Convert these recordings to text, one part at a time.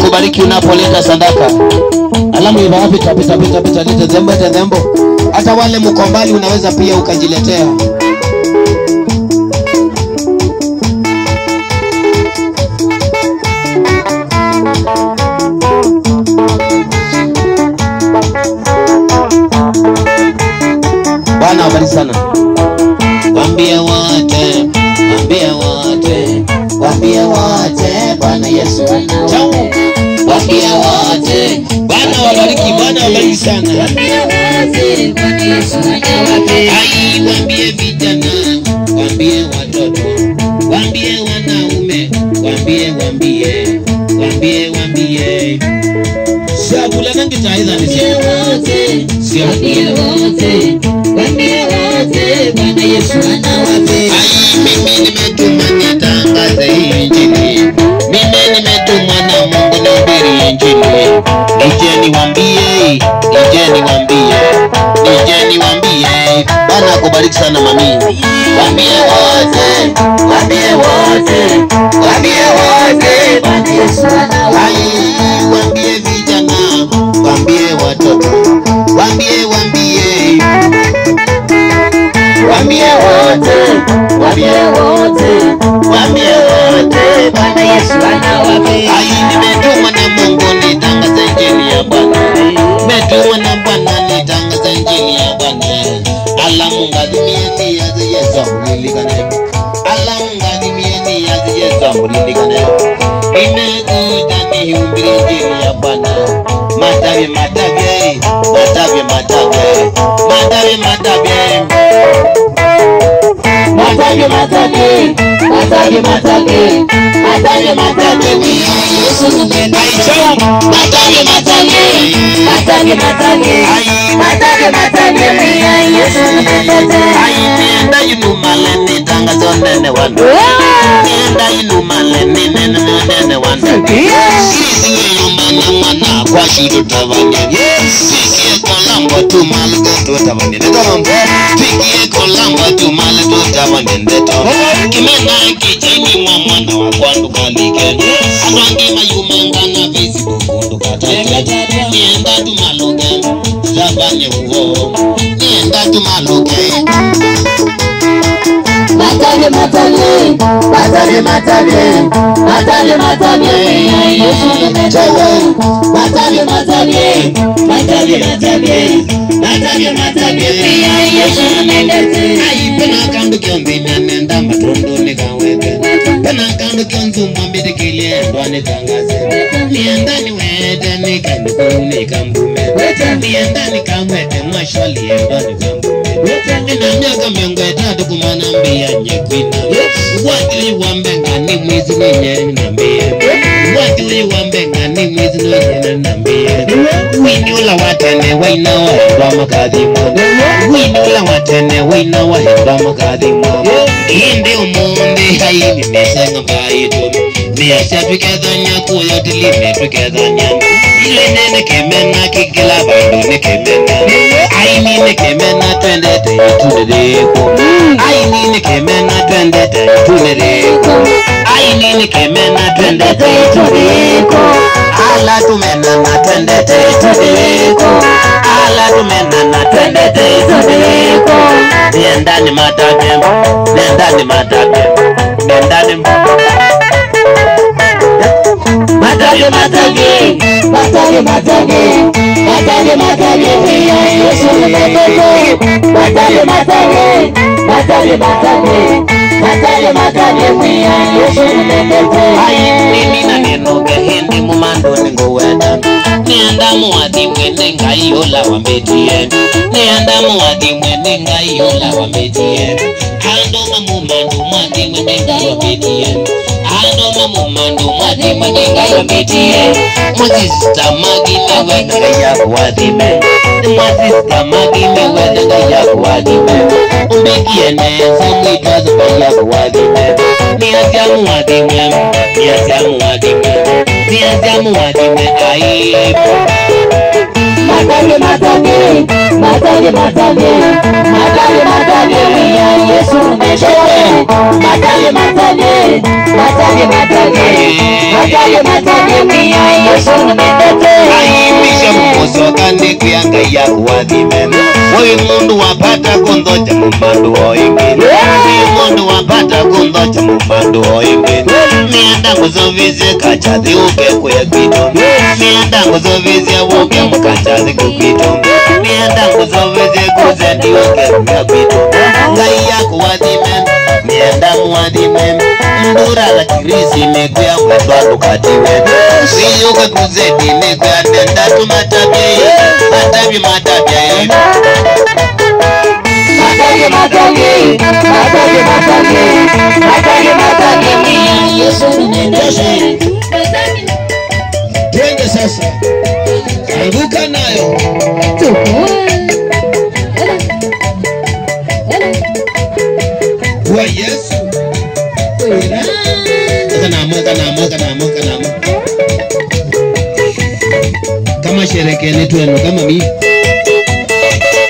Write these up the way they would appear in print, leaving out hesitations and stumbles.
akubariki unapoleta sadaka. Alamu iba pita pita pita pita leta zembo zembo. Hata wale mko mbali unaweza pia ukajiletea. Bwana awabariki sana. Waambie wote, waambie wote, waambie wote Bwana Yesu anawapenda. Waambie wote, Bwana wabariki, Bwana wabariki sana. Waambie wote Bwana Yesu anawapenda. Ai, waambie vijana, waambie watoto, waambie wanaume, waambie waambie, waambie waambie. Sabula nangi taidha ni Waambie wote, waambie wote, waambie wote Bwana Yesu anawapenda. Ai, mimi nimetumwa nitangaze injili. Mimi nimetumwa na Mungu nihubiri injili. Nije niwaambie, nije niwaambie, nije niwaambie. Bwana akubariki sana mami. Waambie wote, waambie wote, waambie wote Bwana Yesu anawapenda. Ai, waambie vijana, waambie watoto, waambie waambie, waambie wote, waambie wote, waambie wote Bwana Yesu anawapenda. Ai, nimetumwa na Mungu nitangaze injili ya Bwana. Nimetumwa na Bwana nitangaze injili ya Bwana. Ala Mungu adhimie yaze Yesu amulilikane. Ala Mungu adhimie yaze Yesu amulilikane. Nimekuja nihubiri injili ya Bwana. Matavye matavye, matavye matavye, matavye matavye. Matavye matavye, matavye matavye, matavye matavye Yesu anawapenda. Matavye matavye, Matavye matavye, matavye matavye Yesu anawapenda. Ai, nienda yunumale nitangazo nene wanu. Nienda yunumale ninene nene wanu. Sisi yumbana mwana kwa shudu tavanye. Fikie kolambo tumale goto tavanye. Fikie kolambo tumale goto tavanye ndeto. Kimena kichini mwa mwana wa kwandu kalike. Anwangi mayumanga na Facebook kundu katate. Nienda tumaluke tavanye uwo. Nienda tumaluke. Matavye matavye, matavye matavye, matavye matavye Yesu anawapenda. Matavye matavye, matavye matavye, matavye matavye Yesu anawapenda. Ai, pena kandu kyonzi nenda matundu nikaweke. Pena kandu kyonzi mwambie kile ndo nitangaze. Nienda niwete nikandu nikambume. Nienda nikamwete mwashali ndo nikambume. Nina miaka miongo etatu kumana mbia nyekwina. Watili wambenga ni mwizi mwenye nambie. Watili wambenga ni mwizi mwenye nambie. Wini ula watene waina wahemba makadhimo. Wini ula watene waina wahemba makadhimo. Inde umundi haini mesenga mbaitu. Niasha tukedhanya kuyo tilime tukedhanya. Ile nene kemena kikila bandu ni kemena. Aini ni kemena twendete itunireko. Aini ni kemena twendete itunireko. Aini ni kemena twendete itunireko. Ala tumena na twendete itunireko. Ala tumena na twendete itunireko. Nendani matate, nendani matate, nendani Matavye matavye, matavye matavye, matavye matavye Yesu anawapenda. Matavye matavye, matavye matavye, matavye matavye Yesu anawapenda. Ai, mimi na neno gehindi mumando ningoweta. Nienda muwathi mwene ngai yola wambetie. Nienda muwathi mwene ngai yola wambetie. Ando mamumando mwathi mwene ngai wambetie. Ando mamumando mwathi mwene ngai wambetie. Mwazista magile wena ngai yakuwathime. Mwazista magile wena ngai yakuwathime. Umbikie neza mwitwazo ngai yakuwathime. Niasia muwathime, niasia muwathime, niasia muwathime ai. Matavye matavye, matavye matavye, matavye matavye Yesu anawapenda. Matavye matavye, matavye matavye, matavye Aimisha mumosoka ndikuyanga yakuwathime. Oyu mundu wapata kunthocha mumandu oingi. Oyu mundu wapata kunthocha mumandu oingi. Mienda ngusovisye kachathi uke kuya kwitu. Mienda ngusovisye uke mukachathi kukwitu. Mienda ngusovisye kuzeti uke kuya kwitu. Ngai yakuwathime. Mienda muwathime. Ndura la kirisi mekuya mwendwa ndukatiwe. Wiyuke kuzeti mekuya nenda tumatabye. Matabye matabye. Matabye matabye. Matabye matabye. Matabye matabye. Yesu nimendeshe. Twende sasa. Anguka nayo. Kwa Yesu. Kanamo. Kama sherekeni twenu kama mimi.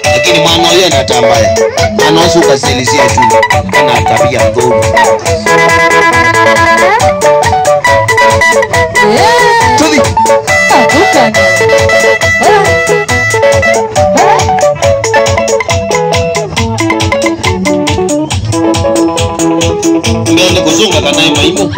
Lakini mwana huyo anatambaya. Anaosuka selisia tu. Ana tabia nzuri. Tudi. Mbele kuzunga kana imaimo.